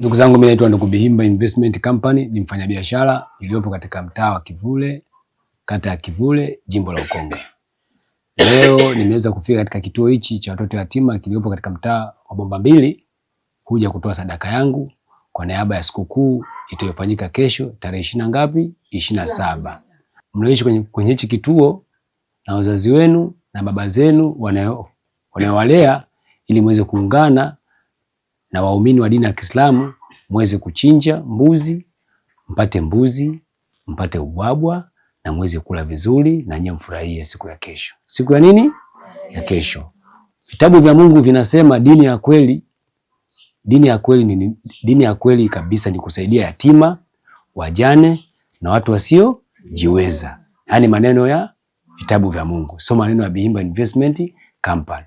Ndugu zangu, mimi naitwa Ndugu Bihimba Investment Company, ni mfanyabiashara iliyopo katika mtaa wa Kivule, kata ya Kivule, jimbo la Ukonga. Leo nimeweza kufika katika kituo hichi cha watoto yatima kiliyopo katika mtaa wa Bomba Mbili kuja kutoa sadaka yangu kwa niaba ya sikukuu itayofanyika kesho tarehe ishirini na ngapi? 27. Mnaishi kwenye hichi kituo na wazazi wenu na baba zenu wanayowalea ili muweze kuungana na waumini wa dini ya Kiislamu muweze kuchinja mbuzi, mpate mbuzi, mpate ubwabwa na muweze kula vizuri na nyie mfurahie siku ya kesho. Siku ya nini? Ya kesho. Vitabu vya Mungu vinasema dini ya kweli, dini ya kweli ni dini ya kweli kabisa ni kusaidia yatima, wajane na watu wasiojiweza. Yaani maneno ya vitabu vya Mungu, sio maneno ya Bihimba Investment Company.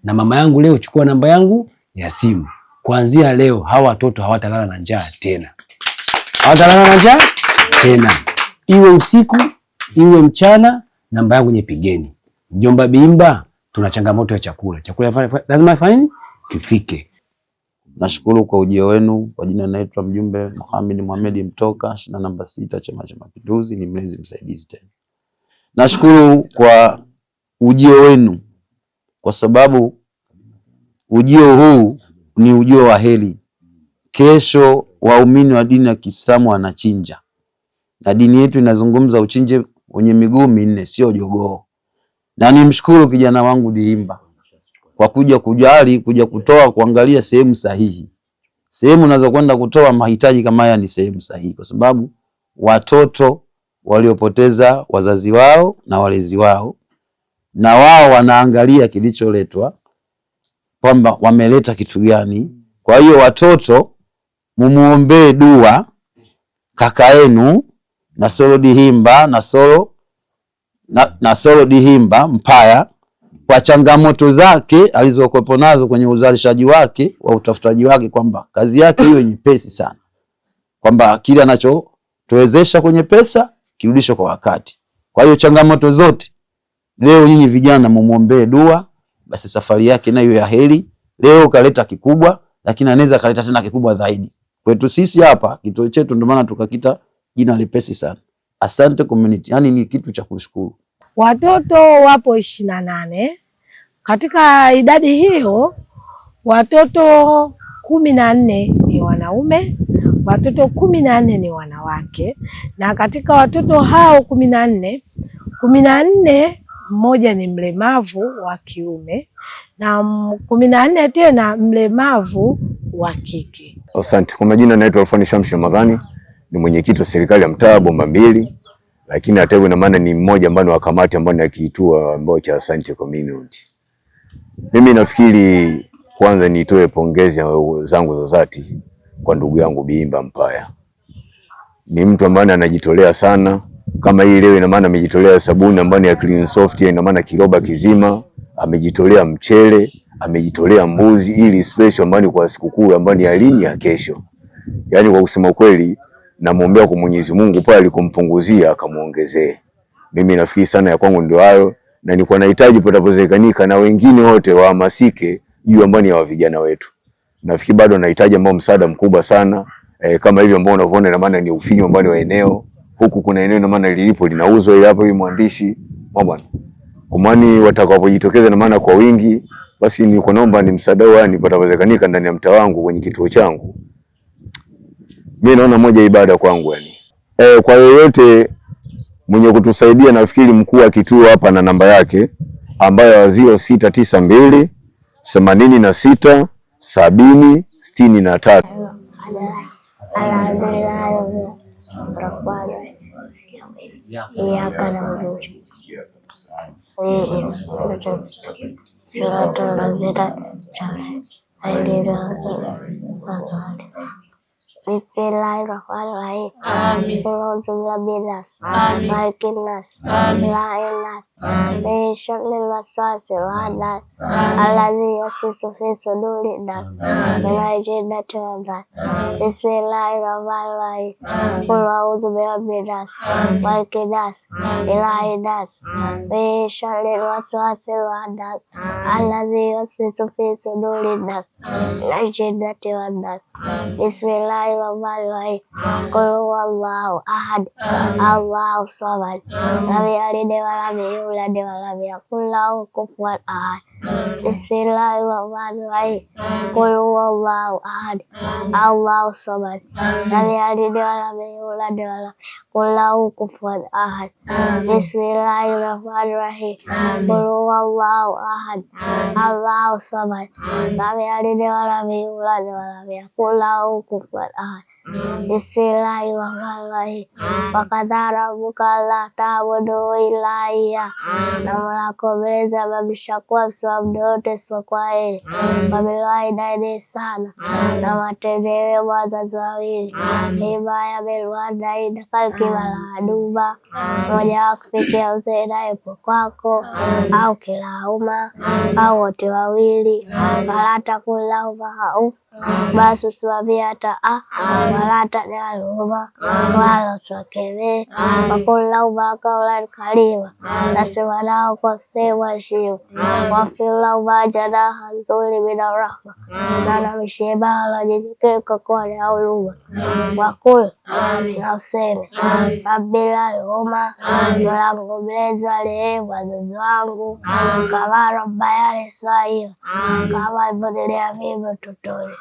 Na mama yangu leo, chukua namba yangu ya simu. Kuanzia leo hawa watoto hawatalala na njaa tena, hawatalala na njaa tena, iwe usiku iwe mchana. Namba yangu nyepigeni. Mjomba Bihimba, tuna changamoto ya chakula. Chakula lazima ifanye nini? Kifike. Nashukuru kwa ujio wenu. Kwa jina naitwa mjumbe Mohamed Mohamed Mtoka, shina namba 6, Chama cha Mapinduzi, ni mlezi msaidizi tena. Nashukuru kwa ujio wenu kwa sababu ujio huu ni ujio wa heri. Kesho waumini wa dini ya Kiislamu wanachinja, na dini yetu inazungumza uchinje wenye miguu minne, sio jogoo. Na nimshukuru kijana wangu Dihimba kwa kuja kujali, kuja kutoa, kuangalia sehemu sahihi. Sehemu unazokwenda kutoa mahitaji kama haya ni sehemu sahihi, kwa sababu watoto waliopoteza wazazi wao na walezi wao, na wao wanaangalia kilicholetwa kwamba wameleta kitu gani. Kwa hiyo watoto mumuombee dua kaka yenu Nasoro Dihimba, Nasoro Dihimba Mpaya kwa changamoto zake alizokuwepo nazo kwenye uzalishaji wake wa utafutaji wake, kwamba kazi yake hiyo nyepesi sana, kwamba kile anachotuwezesha kwenye pesa kirudishwe kwa wakati. Kwa hiyo changamoto zote leo nyinyi vijana mumuombee dua, basi safari yake nayo ya heri. Leo kaleta kikubwa, lakini anaweza kaleta tena kikubwa zaidi. Kwetu sisi hapa kituo chetu, ndio maana tukakita jina lepesi sana, Asante Community. Yani ni kitu cha kushukuru. Watoto wapo 28. Katika idadi hiyo watoto 14 ni wanaume, watoto 14 ni wanawake, na katika watoto hao 14, 14 mmoja ni mlemavu wa kiume na 14 tena mlemavu wa kike. Asante. Kwa majina naitwa Alfani Shamsi Ramadhani, ni mwenyekiti wa serikali ya mtaa Bomba Mbili, lakini hata hivyo ina maana ni mmoja ambaye ni wa kamati ambayo ni kituo ambao cha Asante Community. Mimi nafikiri kwanza nitoe pongezi zangu za dhati kwa ndugu yangu Bihimba Mpaya. Ni mtu ambaye anajitolea sana. Kama hii leo ina maana amejitolea sabuni ambayo ni ya Clean Soft, ina maana kiroba kizima, amejitolea mchele, amejitolea mbuzi ili special ambayo ni kwa sikukuu ambayo ni ya lini ya kesho. Yaani kwa kusema kweli namuombea kwa Mwenyezi Mungu pale alikompunguzia akamuongezee. Mimi nafikiri sana ya kwangu ndio hayo, na nilikuwa nahitaji patapowezekanika na wengine wote wahamasike juu ambayo ni ya vijana wetu. Nafikiri bado nahitaji ambao msaada mkubwa sana kama hivyo ambao unavyoona, ina maana ni ufinyu ambao ni wa eneo huku, kuna eneo ina maana lilipo linauzwa ile hapo, mwandishi bwana kumani watakapojitokeza ina maana kwa wingi, basi niko naomba ni msaada wani patapowezekanika ndani ya mtaa wangu kwenye kituo changu. Mimi naona moja ibada kwangu yani. Kwa yoyote mwenye kutusaidia, nafikiri mkuu wa kituo hapa na namba yake ambayo 0692 86 70 63. Bismillahirrahmanirrahim. Qul a'udzu birabbin nas, malikin nas, ilahin nas, min syarril waswasil khannas, alladzi yuwaswisu fi sudurin nas, minal jinnati wan nas. Bismillahirrahmanirrahim. Qul a'udzu birabbin nas, malikin nas, ilahin nas, min syarril waswasil khannas, alladzi yuwaswisu fi sudurin nas, minal jinnati wan nas. Bismillahirrahmanirrahim. Qul huwallahu ahad, Allahu samad, lam yalid wa lam yulad wa lam yakul lahu kufuwan ahad. Bismillahirrahmanirrahim. Qul huwallahu ahad, Allahu samad, lam yalid wa lam yulad wa lam yakul lahu kufuwan ahad. Bismillahirrahmanirrahim. Qul huwallahu ahad, Allahu samad, lam yalid wa lam yulad wa lam yakul lahu kufuwan ahad. Bismillahirrahmanirrahim. Wa qadara rabbuka alla ta'budu illa iyyah. Na Mola wako mlezi ameamrisha kuwa msiabudu yote isipokuwa yeye. Wa bil walidaini ihsana, na watendee wema wazazi wawili. Himaya bil walidaini kal aduba, mmoja wao kufikia uzee naye yupo kwako, au kilahuma au wote wawili. Fala takul lahuma uff, basi usiwaambie hata a, wala tanharhuma wala usiwakemee. Wakul lahuma qawlan karima, nasema nao kwa msemo wa heshima. Waghfir lahuma janaha dhulli mina rahma, na namishie lonyenyekea kwa kuwa huruma. Wakul, na useme rabbi irhamhuma, Mola wangu mlezi warehemu wazazi wangu, kama rabbayani saghira, kama alivyonilea mimi utotoni.